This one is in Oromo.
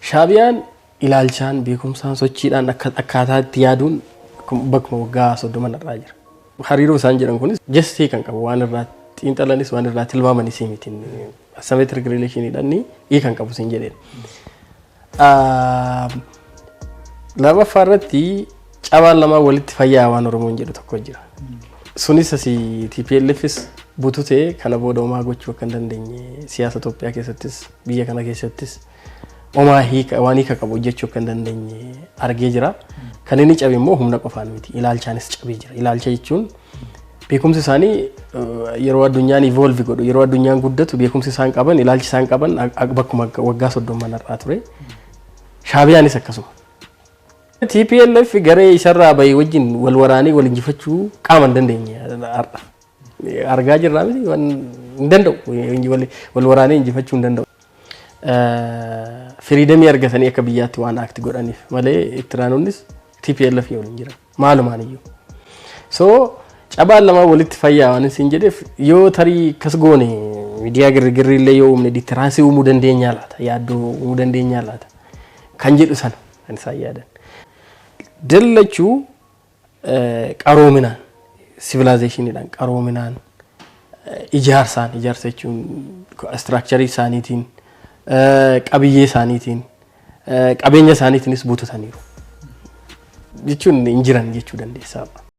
Shaabiyaan ilaalchaan, beekumsaan, sochiidhaan akkaataa itti yaaduun bakkuma waggaa 30 irraa jira. Hariiroo isaan jedhan kunis jestii kan qabu, waan irraa xiinxalanis waan irraa tilmaamanis miti. Asymmetric relationiidhaan ni kan qabu siin jedheen. Lammaffaa irratti, cabaan lamaan walitti fayyaa waan Oromoon jedhu tokko jira. Sunis asii TPLFis bututee kana booda homaa gochuu akka hin dandeenye, siyaasa Itoophiyaa keessattis biyya kana keessattis homaa hiika waan hiika qabu hojjechuu akka hin dandeenye argee jira. Kan inni cabe immoo humna qofaan miti. Ilaalchaanis cabee jira. Ilaalcha jechuun beekumsi isaanii yeroo addunyaan evolve godhu, yeroo addunyaan guddatu, beekumsi isaan qaban, ilaalchi isaan qaban bakkuma waggaa 30 irraa ture. Shaabiyaanis akkasuma. TPLF garee isarraa bahee wajjin wal waraanee wal injifachuu qaama hin dandeenye har'a. Argaa jirraa miti, waan hin danda'u, wal waraanee injifachuu hin danda'u. Freedomii argatanii akka biyyaatti waan act godhaniif malee Eertiraanonnis TPLF waliin jiran maalumaan iyyuu. So cabaan lamaan walitti fayyaa waan isin jedheef, yoo tarii akkas goone, miidiyaa girgirri illee yoo uumne, deterrence uumuu dandeenyaa laata, yaaddoo uumuu dandeenyaa laata kan jedhu sana kan isaan yaadan. Dallachuu qaroominaan, civilizationiidhaan, qaroominaan, ijaarsaan, ijaarsa jechuun structurii isaaniitiin, qabiyyee isaaniitiin, qabeenya isaaniitiinis butataniiru. Jechuun hin jiran jechuu dandeessa.